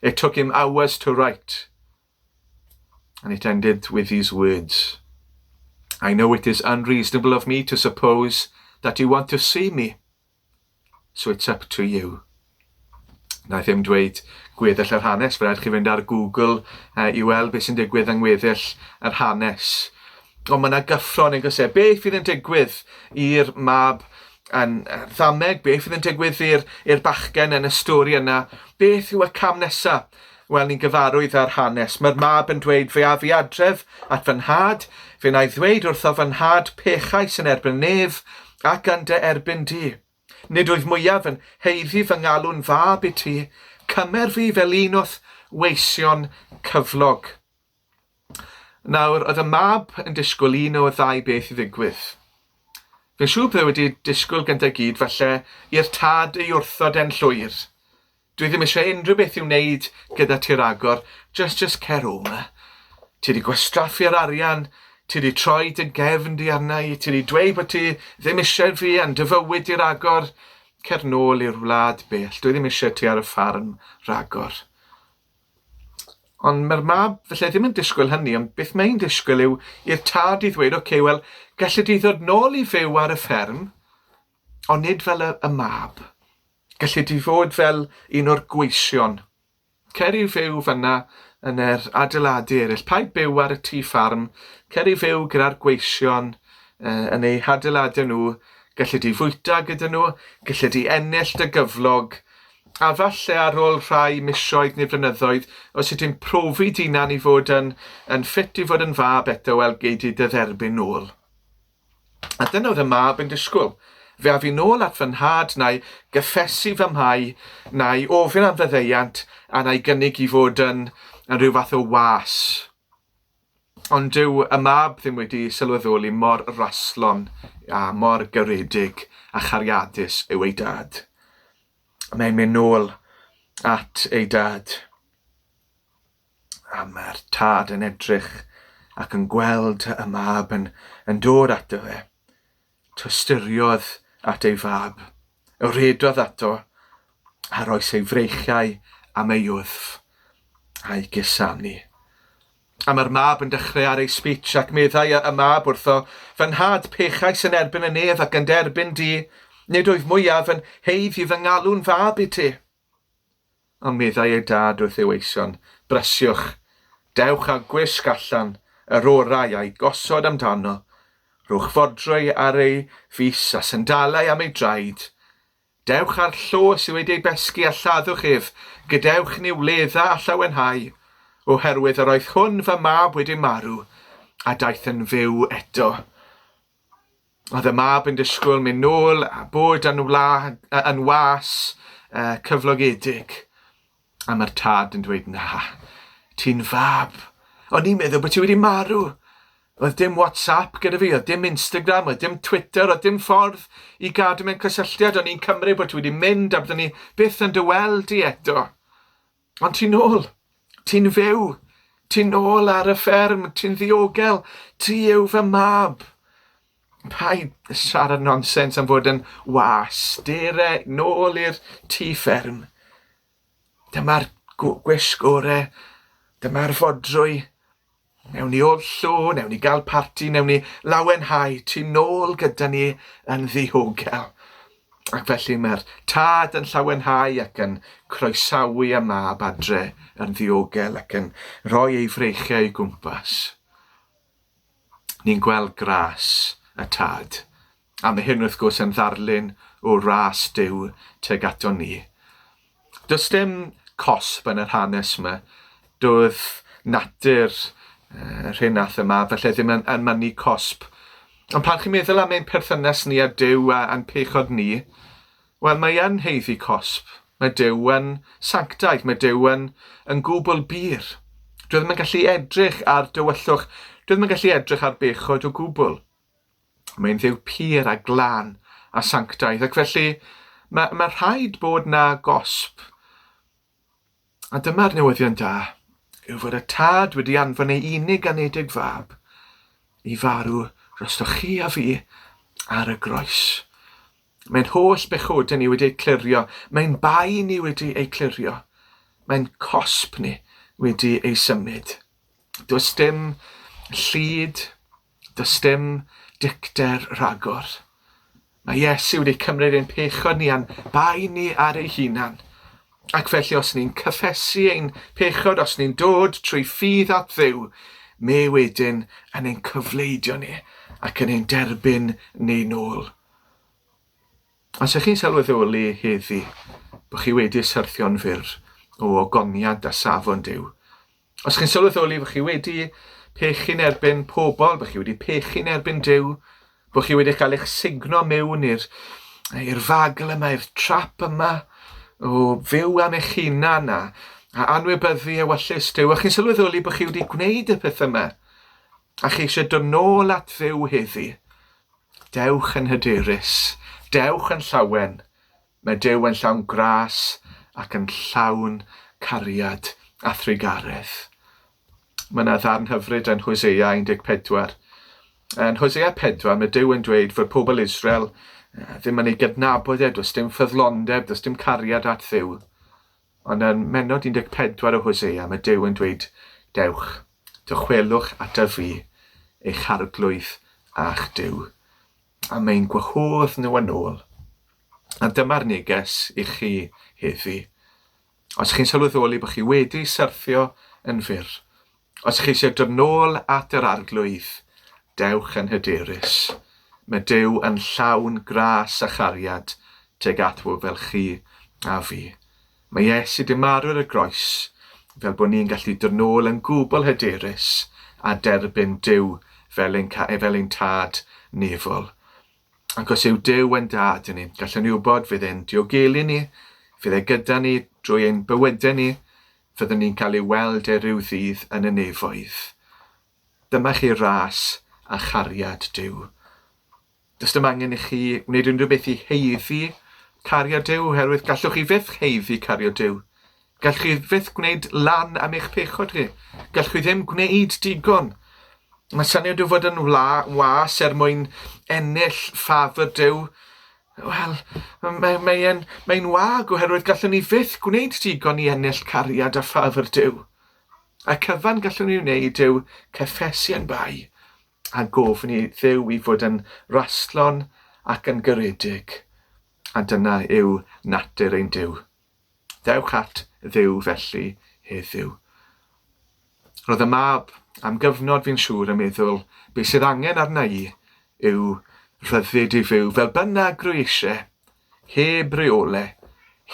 It took him hours to write, and it ended with these words. I know it is unreasonable of me to suppose that you want to see me, So it's up to you. Na i ddim dweud gweddill yr hanes, fe rhaid chi fynd ar Google i weld beth sy'n digwydd yng ngweddill yr hanes. Ond mae yna gyffro yn oes e? Beth fydd yn digwydd i'r mab yn ddameg? Beth fydd yn digwydd i'r bachgen yn y stori yna? Beth yw y cam nesaf? Wel, ni'n gyfarwydd â'r hanes. Mae'r mab yn dweud, fe af i adref at fy nhad, fe wna i ddweud wrtho fy nhad pechais yn erbyn nef ac yn dy erbyn di. Nid wyf mwyaf yn haeddu fy ngalw'n fab i ti, cymer fi fel un o'th weision cyflog. Nawr, oedd y mab yn disgwyl un o ddau beth i ddigwydd. Fi'n siŵr bydde wedi disgwyl gyntaf gyd, falle, i'r tad ei wrthod e'n llwyr. Dwi ddim eisiau unrhyw beth i'w wneud gyda ti ragor, just just cer o 'ma. Ti 'di gwastraffu'r arian, ti 'di troi dy gefn di arna i, ti 'di dweud bod ti ddim eisiau fi yn dy fywyd di ragor, cer nôl i'r wlad bell, dwi ddim eisiau ti ar y ffarm ragor. Ond mae'r mab felly ddim yn disgwyl hynny, ond beth mae'n disgwyl yw i'r tad i ddweud, oce, okay, wel, gallu di ddod nôl i fyw ar y fferm, ond nid fel y, y mab. Gallu di fod fel un o'r gweision. Cer i fyw fan'na yn yr adeiladu eraill. Paid byw ar y tŷ ffarm. Cer i fyw gyda'r gweision yn eu hadeiladau nhw. Gallu di fwyta gyda nhw, gallu di ennill dy gyflog, a falle ar ôl rhai misoedd neu flynyddoedd, os wyt ti'n profi d'hunan i fod yn, yn ffit i fod yn fab eto, wel, gei di dy dderbyn nôl. A dyna oedd y mab yn disgwyl. Fe af i nôl at fy nhad, na'i gyffesu fy mhai, na'i ofyn am faddeuant, a na'i gynnig i fod yn, yn rhyw fath o was. Ond dyw y mab ddim wedi sylweddoli mor raslon a mor garedig a chariadus yw ei dad. Mae'n mynd nôl at ei dad. A mae'r tad yn edrych ac yn gweld y mab yn, yn dod ato fe. Tosturiodd at ei fab, rhedodd ato, a roes ei freichiau am ei wddf, a'i gusanu. A mae'r mab yn dechrau ar ei speech ac meddai y mab wrtho, Fy nhad, pechais yn erbyn y nef ac yn derbyn di, nid wyf mwyaf yn haeddu fy ngalw'n fab i ti. Ond meddai ei dad wrth ei weision, Brysiwch, dewch â gwisg allan, yr orau, a'i gosod amdano, rhowch fodrwy ar ei fys a sandalau am ei draed. Dewch â'r llo sydd wedi ei besgi a lladdwch ef, gadewch ni wledda a llawenhau, oherwydd yr oedd hwn fy mab wedi marw, a daeth yn fyw eto. Oedd y mab yn disgwyl mynd nôl a bod yn, wla, yn was cyflogedig. A mae'r tad yn dweud, na, ti'n fab. O'n i'n meddwl bod ti wedi marw. Oedd dim WhatsApp gyda fi, oedd dim Instagram, oedd dim Twitter, oedd dim ffordd i gadw mewn cysylltiad. O'n i'n cymryd bod ti wedi mynd a byddwn ni byth yn dy weld di eto. Ond ti'n ôl. Ti'n fyw. Ti'n ôl ar y fferm. Ti'n ddiogel. Ti yw fy mab. Paid siarad nonsens am fod yn was. Dere nôl i'r tŷ fferm. Dyma'r gwisg ore. Dyma'r fodrwy. Newn ni ôl llo, newn ni gael parti, newn ni lawenhau, ti nôl gyda ni yn ddiogel. Ac felly mae'r tad yn llawenhau ac yn croesawu y mab adre yn ddiogel ac yn rhoi ei freichiau i gwmpas. Ni'n gweld gras y tad. A mae hyn wrth gwrs yn ddarlun o ras Duw tuag aton ni. Does dim cosb yn yr hanes yma. Doedd natur yr hyn nath yma falle ddim yn, yn mynnu cosb. Ond pan chi'n meddwl am ein perthynas ni â Duw a a'n pechod ni, wel mae yn haeddu cosb. Mae Duw yn sanctaidd, mae Duw yn, yn gwbl bur. Dwi ddim yn gallu edrych ar dywyllwch, dwi ddim yn gallu edrych ar bechod o gwbl. Mae'n Dduw pur a glân a sanctaidd, ac felly mae, mae rhaid bod na gosb. A dyma'r newyddion da, yw fod y Tad wedi anfon ei unig anedig fab i farw drostoch chi a fi ar y groes. Mae'n holl bechodau ni wedi eu clirio, mae'n bai ni wedi eu clirio, mae'n cosb ni wedi ei symud. Does dim llid, Does dim dicter rhagor. Mae Iesu wedi cymryd ein pechod ni a'n bai ni ar ei hunan. Ac felly os ni'n cyffesu ein pechod, os ni'n dod trwy ffydd at Dduw, me wedyn yn ein cyfleidio ni ac yn ein derbyn ni nôl. Os ych chi'n sylweddoli heddi bod chi wedi syrthio'n fyr o ogoniant a safon Duw, Os chi'n sylweddoli bod chi wedi pechu'n erbyn pobl, bod chi wedi pechu'n erbyn Duw, bod chi wedi cael eich sugno mewn i'r i'r fagl yma, i'r trap yma o fyw am eich hunan a, a anwybyddu ewyllys Duw, a chi'n sylweddoli bod chi wedi gwneud y peth yma, a chi eisiau dod nôl at Dduw heddi, dewch yn hyderus, dewch yn llawen, Mae Duw yn llawn gras ac yn llawn cariad a thrugaredd. Mae yna ddarn hyfryd yn Hosea 14. Yn Hosea 4, mae Duw yn dweud fod pobl Israel ddim yn ei gydnabod e, does dim ffyddlondeb, does dim cariad at Dduw. Ond yn mennod 14 o Hosea, mae Duw yn dweud, dewch, dychwelwch ataf fi, eich arglwydd a'ch Duw. A mae'n gwahodd nhw yn ôl. A dyma'r neges i chi heddi. Os chi'n sylweddoli bod chi wedi syrthio yn fyr, os chi eisiau dod nôl at yr arglwydd, dewch yn hyderus. Mae Duw yn llawn gras a chariad tuag at bobl fel chi a fi. Mae Iesu 'di marw ar y groes fel bod ni'n gallu dod nôl yn gwbl hyderus a derbyn Duw fel ein, fel ein tad nefol. Ac os yw Duw yn dad i ni, gallwn ni wybod fydd e'n diogelu ni, fydd e gyda ni drwy ein bywydau ni, fyddwn ni'n cael ei weld e rhyw ddydd yn y nefoedd. Dyma chi ras a chariad Duw. Does dim angen i chi wneud unrhyw beth i haeddu cariad Duw, oherwydd gallwch chi fyth haeddu cariad Duw. Gallwch chi fyth gwneud lan am eich pechod chi. Gallwch chi ddim gwneud digon. Mae syniad o fod yn wla, was er mwyn ennill ffafr Duw, wel, mae'n mae mae mae wag oherwydd gallwn ni fyth gwneud digon i ennill cariad a ffafr Duw. Y cyfan gallwn ni wneud yw cyffesu ein bai a gofyn i Dduw i fod yn raslon ac yn garedig. A dyna yw natur ein Duw. Dewch at Dduw felly heddiw. Roedd y mab am gyfnod fi'n siŵr yn meddwl beth sydd angen arna i yw rhyddid i fyw fel bynnag rwy eisiau, heb reole,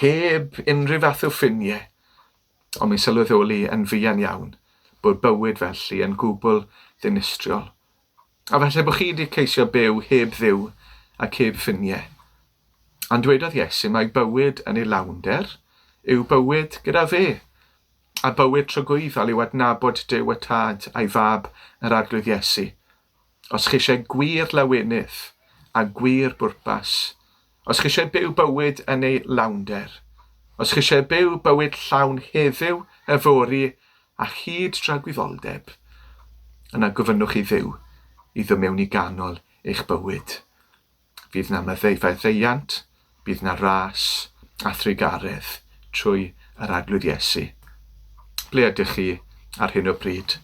heb unrhyw fath o ffiniau. Ond mi'n sylweddoli yn fuan iawn bod bywyd felly yn gwbl ddinistriol. A falle bod chi wedi ceisio byw heb Dduw ac heb ffiniau. Ond dwedodd Iesu mai bywyd yn ei lawnder yw bywyd gyda fe, a bywyd tragwyddol yw adnabod Duw y Tad a'i Fab yr Arglwydd Iesu. Os chi eisiau gwir lawenydd a gwir bwrpas, os chi eisiau byw bywyd yn ei lawnder, os chi eisiau byw bywyd llawn heddiw, yfory a hyd dragwyddoldeb, yna gofynnwch i Dduw i ddod mewn i ganol eich bywyd. Fydd 'na maddeufaddeuant, bydd 'na ras a thrugaredd trwy yr Arglwydd Iesu. Ble ydych chi ar hyn o bryd?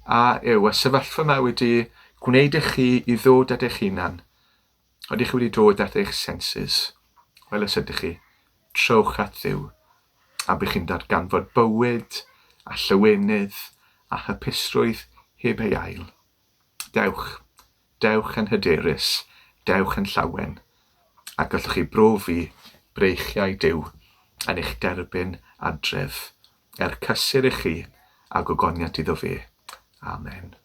A yw y sefyllfa yma wedi gwneud i chi i ddod at eich hunan? Ydych chi wedi dod at eich senses? Wel, os ydych chi, trowch at Dduw, a bych chi'n darganfod bywyd a llawenydd a hapusrwydd heb ei ail. Dewch, dewch yn hyderus, dewch yn llawen, a gallwch chi brofi breichiau Duw yn eich derbyn adref, er cysur i chi a gogoniant iddo fe. Amen.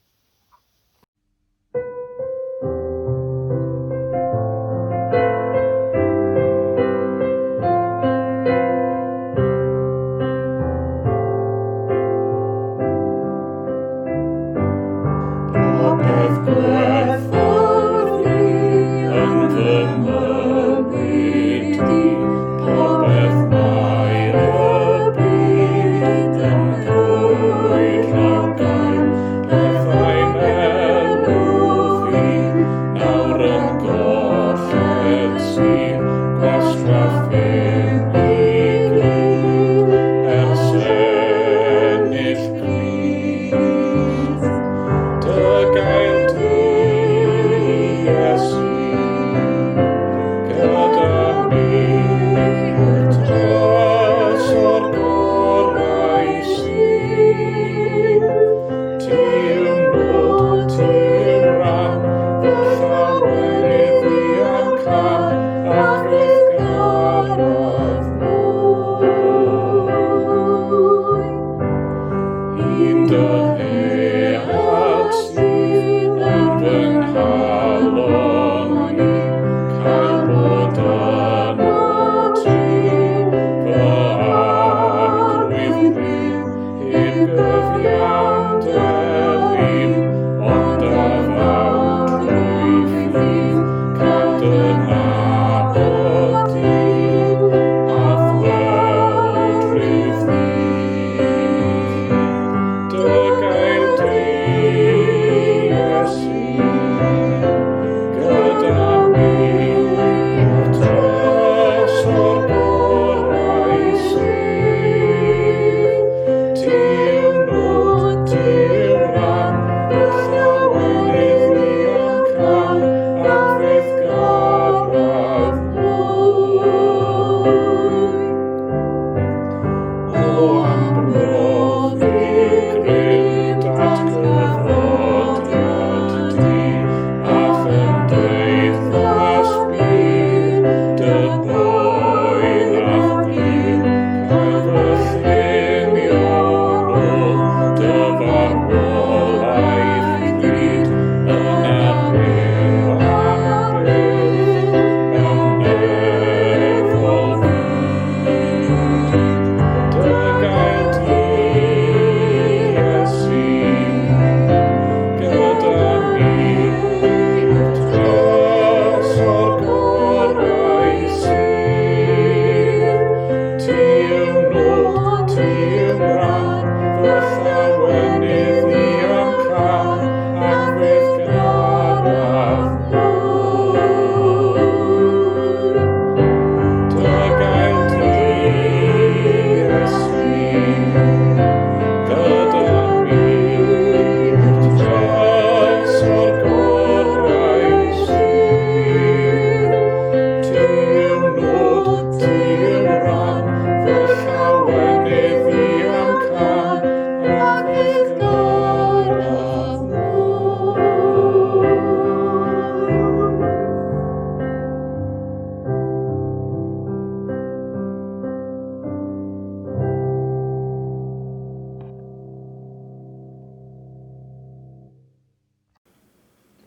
Popeth gwerthfawr fi yn fy mywyd i, popeth mae'r y byd yn ddwyd rhag gael, pethau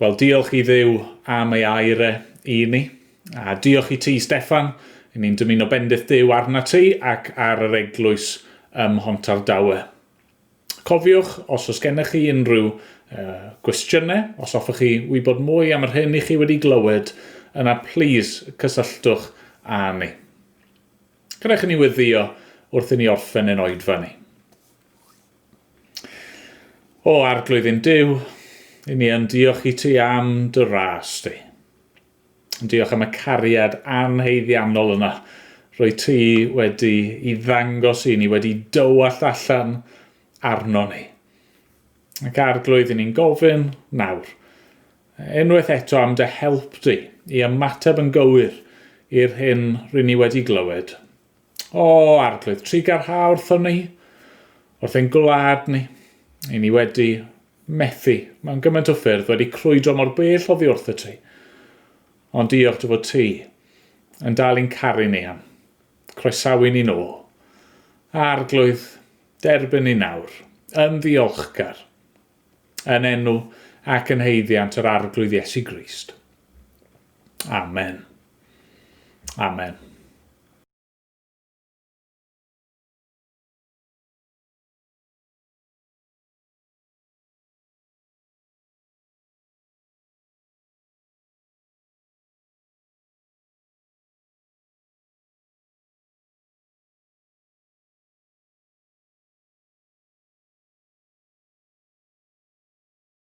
Wel, diolch i Dduw am ei air e i ni. A diolch i ti, Steffan. I ni'n dymuno bendith Duw arna ti ac ar yr eglwys ym Mhontardawe. Cofiwch, os oes gennych chi unrhyw uh, gwestiynau, os hoffech chi wybod mwy am yr hyn i chi wedi glywed, yna plis cysylltwch â ni. Gadewch i ni weddio wrth i ni orffen ein oedfa ni. O Arglwydd ein Duw, i ni yn diolch i ti am dy ras di. Yn diolch am y cariad anheiddiannol yna rwy ti wedi i ddangos i ni, wedi dywallt allan arno ni. Ac Arglwydd, i ni'n gofyn nawr, unwaith eto am dy help di i ymateb yn gywir i'r hyn rŷn ni wedi glywed. O, Arglwydd, trugarha wrthon ni, wrth ein gwlad ni, i ni wedi methu mewn gymaint o ffyrdd, wedi crwydro mor bell oddi wrthyt ti. Ond diolch dy fod ti yn dal i'n caru ni am croesawu ni nôl. Arglwydd, derbyn ni nawr, yn ddiolchgar, yn enw ac yn haeddiant yr Arglwydd Iesu Grist. Amen. Amen.